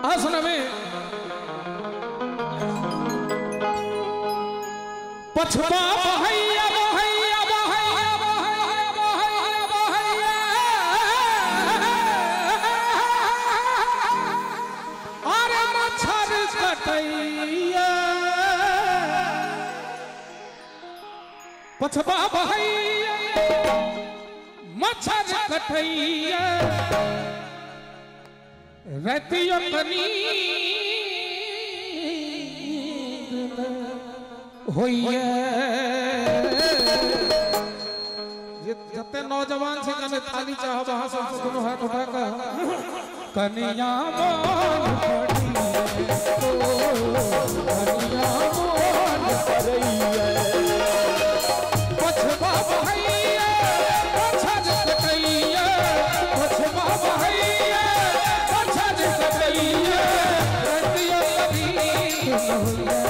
हाँ सुनबे पछवा बहैया बहैया बहैया बहैया बहैया बहैया अरे मच्छर कटैया पछवा बहैया मच्छर कटैया रतियो कनी होइए। जते नौजवान से कने ताली चाहब अहाँ सब दोनों हाथ उठा के कनिया मोन पड़िए कनिया मोन पड़िए पछवा बहैया मच्छर कटैया पछवा बहैया मच्छर कटैया रतियो कनी होइए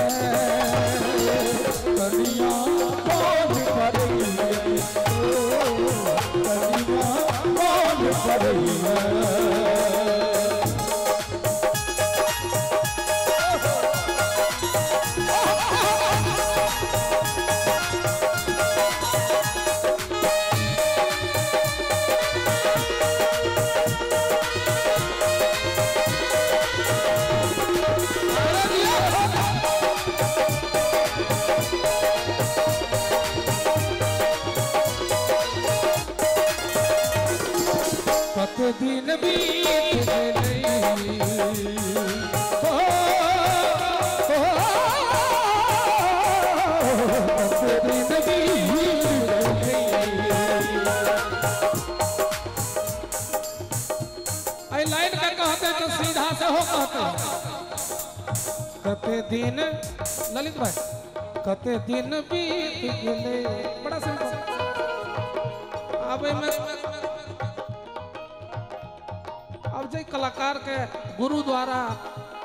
कनिया मोन पड़िए कनिया मोन पड़िए। दिन बीत गई हो दिन बीत गई। आई लाइन का कहते तो सीधा से हो कहते कते दिन ललित भाई कते दिन बीत गए बड़ा सिंपल। अब मैं अब जे कलाकार के गुरु द्वारा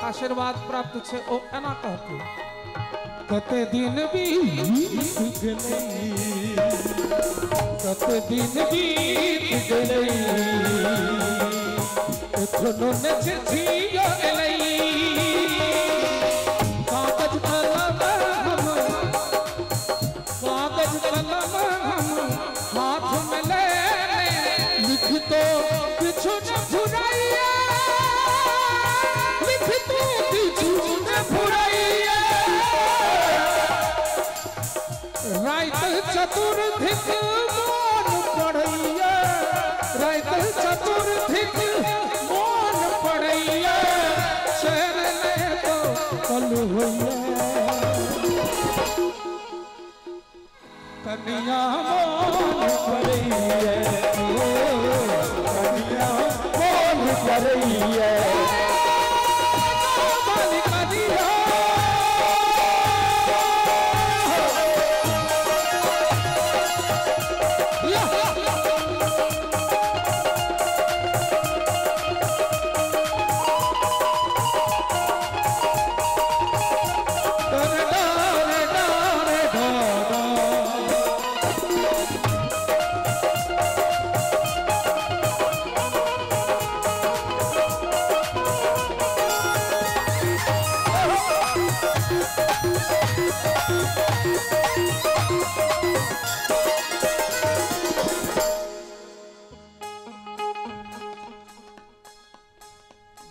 आशीर्वाद प्राप्त छे ओ एना कहते कते दिन बीत गेलै कते दिन बीत गेलै एखनो ने चिट्ठियो एलै कागज कलम हम कागज कलम हम हाथ में ले लिख तो किछु न फुराइया लिख तो किछु न फुराइया रात चतुर्थिक मोन पढ़ैया रात चतुर्थिक मोन पढ़ैया शहर ले तो कल होइया कनिया मोन पढ़ैया कनिया मोन पड़िए।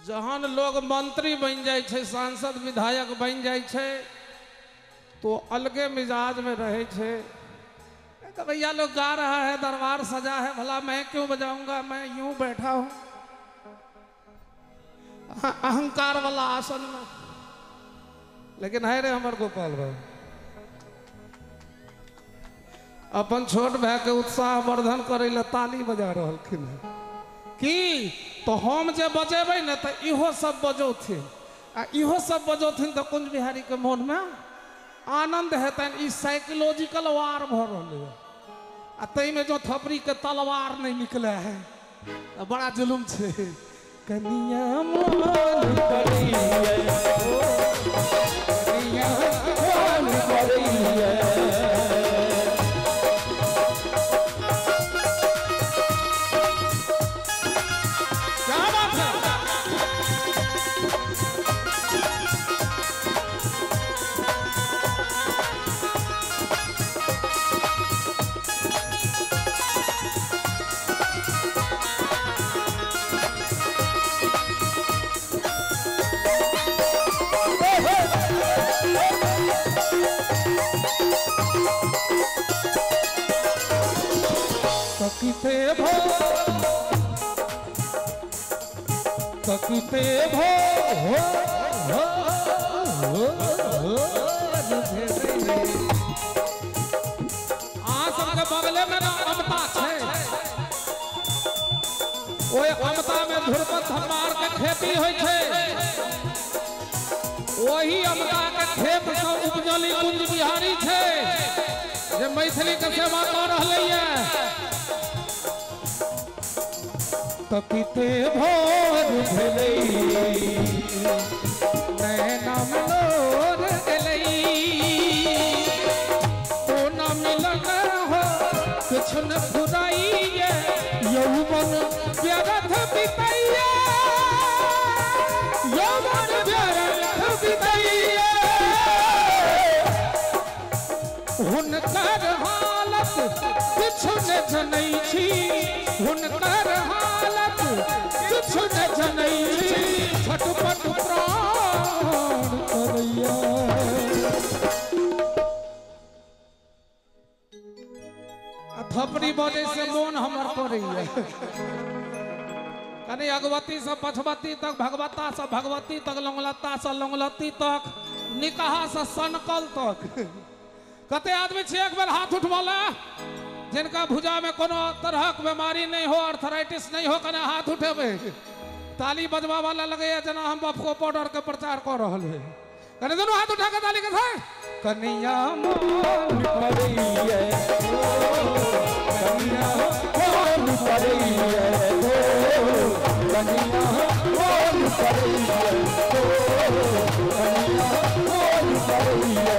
जहन लोग मंत्री बन जाए छे सांसद विधायक बन जाए छे तो अलगे मिजाज में रहे छे। तो भैया लोग गा रहा है दरबार सजा है भला मैं क्यों बजाऊंगा मैं यूं बैठा हूं अहंकार वाला आसन में। लेकिन है रे हमर गोपाल भाई अपन छोट भाई के उत्साह वर्धन करे ला ताली बजा रहलखिन है की तो हम जे बजेबै ने तो इहो सब बजौथिन आ इहो सब बजौथिन तो कुंज बिहारी के मन में आनंद हेतनि। ई साइकोलॉजिकल वार भऽ रहलै आ ताहिमे जो थपड़ी के तलवार नहीं निकले है तो बड़ा जुलुम छै। कनिया मोन पड़िए कनिया मोन पड़िए। क्या बात है। तकिते भोर तकिते भोर अहाँ सबके बगले में ना अमता छै, ओहि अमता में ध्रुपद धमार के खेती होइ छै। ओही अमता के खेत से उपजली कुंज बिहारी छै जे मैथिली के सेवा कऽ रहलैए। तकिते भोर भेलै नैना में लोर एलै, कोना मिलन हो किछु न फुराइए, यौवन व्यर्थ बितैये, यौवन व्यर्थ बितैये। हुनकर हालत किछु न जनै छी, हुनकर हालत किछु न जनै छी, छटपट प्राण करैया। थपड़ी बजै से मोन हमर करैया। कनि अगवती से पछवती तक, भगवता से भगवती तक, लौंगलता से लौंगलती तक, निकहा से सनकल तक। कते आदमी छी एक बेर हाथ उठबला जिनका भुजा में कोनो तरहक बीमारी नहीं हो, अर्थराइटिस नहीं हो, कने हाथ उठेबै। ताली बजबा वाला लगैया जेना हम बफको पाउडर के प्रचार कऽ रहल है। कने दुनू हाथ उठा के ताली के साथ कनिया मोन करैया, कनिया मोन करैया, कनिया मोन करैया, कनिया मोन करैया।